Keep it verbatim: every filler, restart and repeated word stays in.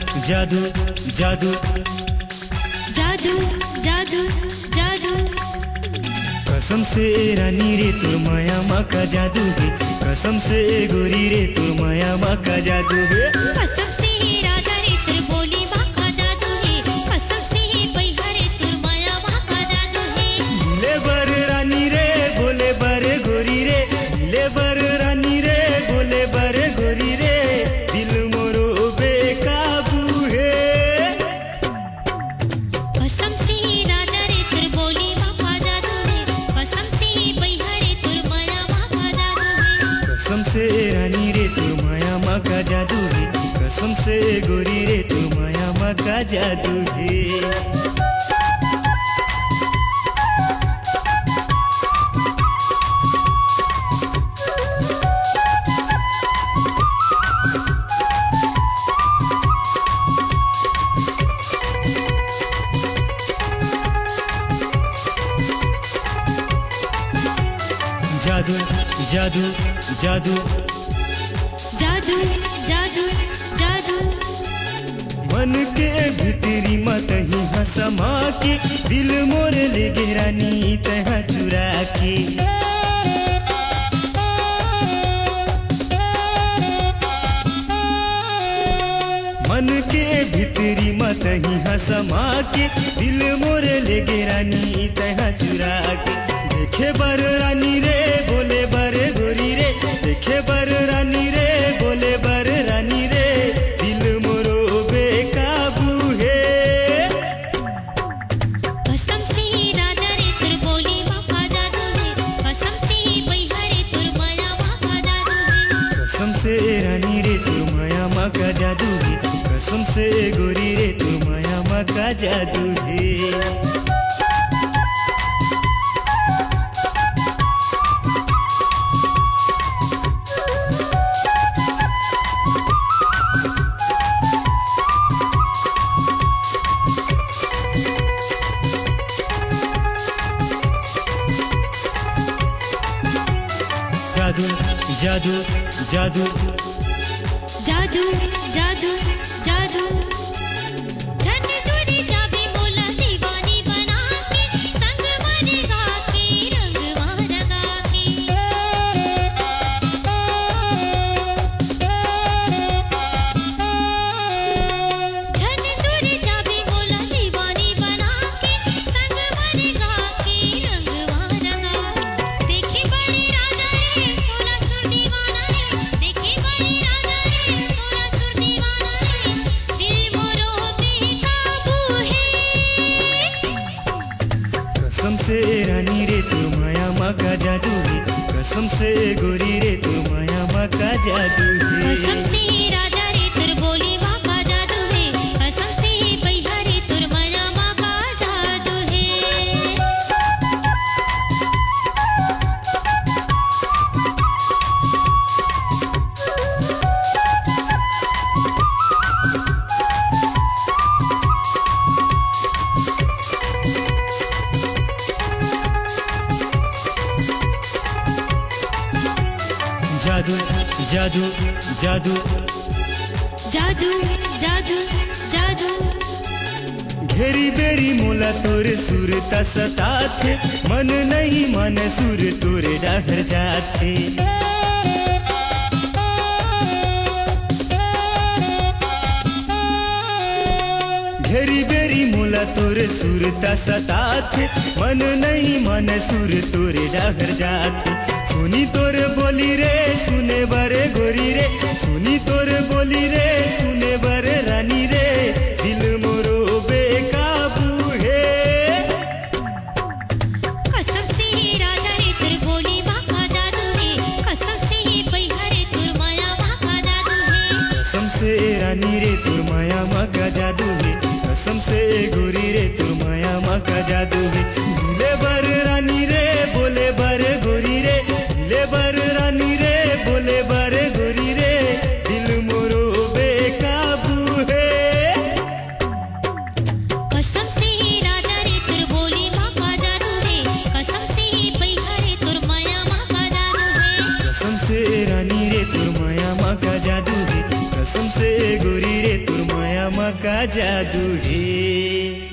जादू, जादू, जादू, जादू, जादू। कसम से ए रानी रे, तोर माया मा का जादू हे। कसम से ए गोरी रे, तोर माया मा का जादू हे। कसम से हे राजा रे, तोर बोली मा का जादू हे। कसम से हे बइहा रे, तोर माया मा का जादू हे। मिले बर रानी रे, बोले बर गोरी रे, मिले बर रानी रे, बोले बर गोरी रे, दिल मोरो बेकाबू हे। कसम से राजा रे, तोर बोली मा का जादू हे। कसम से बइहा रे, तोर माया मा का जादू हे। कसम से रानी रे, तोर माया मा का जादू हे। कसम से गोरी रे, तोर माया मा का जादू हे। जादू, जादू, जादू। जादू, जादू, जादू। मन के भीतरी म तहीं ह समा के, दिल मोर ले गे रानी तैं ह चुरा के। मन के भीतरी म तहीं ह समा के, दिल मोर ले गे रानी तैं ह चुरा के। देखे बर रानी रे, बोले बर गोरी रे, देखे बर रानी रे, बोले बर रानी रे, दिल मोरो बेकाबू हे। कसम से राजा रे, तोर बोली मा का जादू हे। कसम से बइहा रे, तोर माया मा का जादू हे। कसम से रानी रे, तोर माया मा का जादू हे। कसम से गोरी रे, तोर माया मा का जादू हे। जादू, जादू, जादू। जादू, जादू, जादू। झन दूर जाबे मोला दीवानी बना के, संग म रेंगा के रंगवा रंगा के। झन दूर जाबे मोला दीवानी बना के, संग म रेंगा के रंगवा रंगा। देखे बर राजा रे, तोला सुर दीवाना रे। देखे बर राजा रे, तोला सुर दीवाना रे। दिल मोरो बेकाबू हे। कसम से रानी रे, तोर माया मा का जादू हे। कसम से गोरी रे, तोर माया मा का जादू हे। कसम से राजा रे, तोर बोली मा का जादू हे। कसम से बइहा रे, तोर माया मा का जादू हे। जादू, जादू, जादू। जादू, जादू, जादू। घेरी बेरी मोला तोर सुरता सताथे, मन नइ माने सुर तोरे डहर जाथे। घेरी बेरी मोला तोर सुरता सताथे, मन नइ माने सुर तोरे डहर जाथे। सुनी तोर बोली रे, सुने बर गोरी रे, सुनी तोर बोली रे, सुने बर रानी रे, दिल मोरो बेकाबू हे। कसम से हे राजा रे, तोर बोली मा का जादू हे। कसम से हे बइहा रे, तोर माया मा का जादू हे। कसम से ए रानी रे, तोर माया मा का जादू हे। कसम से ए गोरी रे, तोर माया मा का जादू हे। मिले बर रानी रे, बोले बर गोरी रे, मिले बर रानी रे, बोले बर गोरी रे, दिल मोरो बेकाबू हे। कसम से राजा रे, तोर बोली मा का जादू हे। कसम से बइहा रे, तोर माया मा का जादू हे। कसम से रानी रे, तोर माया मा का जादू हे। तुमसे गोरी रे, तोर माया मा का जादू रे।